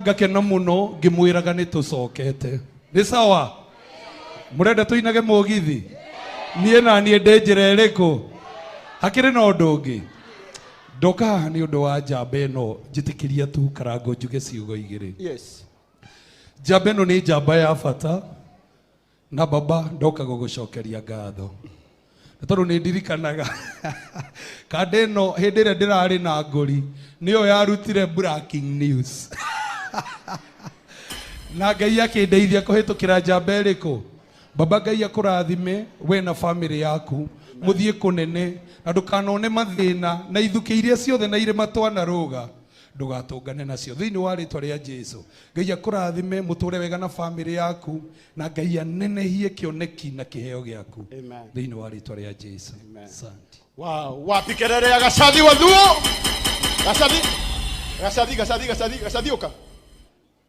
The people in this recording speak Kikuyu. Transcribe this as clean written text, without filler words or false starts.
Ngakena mũno ngĩmwĩraga nĩ tũcokete. Nĩ sawa? Mũrenda tũinage mũgithi? Niĩ na niĩ ndĩ njĩra ĩrĩkũ? Hakĩrĩ na ũndũ ũngĩ. Ndoka haha nĩ ũndũ wa njamba ĩno, njĩtĩkĩria tu Karango njuge ciugo igĩrĩ. Yes. Njamba ĩno nĩ njamba ya bata. Na baba ndoka gũgũcokeria ngatho nĩ tondũ nĩ ndirikanaga kanda ĩno hĩndĩ ĩrĩa ndĩrarĩ na ngũri nĩyo yarutire breaking news na Ngai akĩndeithia kũhĩtũkĩra njamba ĩrĩkũ. Baba Ngai akũrathime we na famĩlĩ yaku mũthiĩ kũnene na ndũkanone mathĩna na ithukĩ iria ciothe na irĩma twanarũga ndũgatũngane nacio thĩinĩ wa rĩtwa rĩa Jesu. Ngai akũrathime mũtũre wega na famĩlĩ yaku na Ngai anenehie kĩoneki na kĩheo gĩaku Amen. thĩinĩ wa rĩtwa rĩa Jesu. Amen. Asante. Wow, wapi kelele ya Gacathi wa Thuo? Gacathi. Gacathi, Gacathi, Gacathi, Gacathi ũka.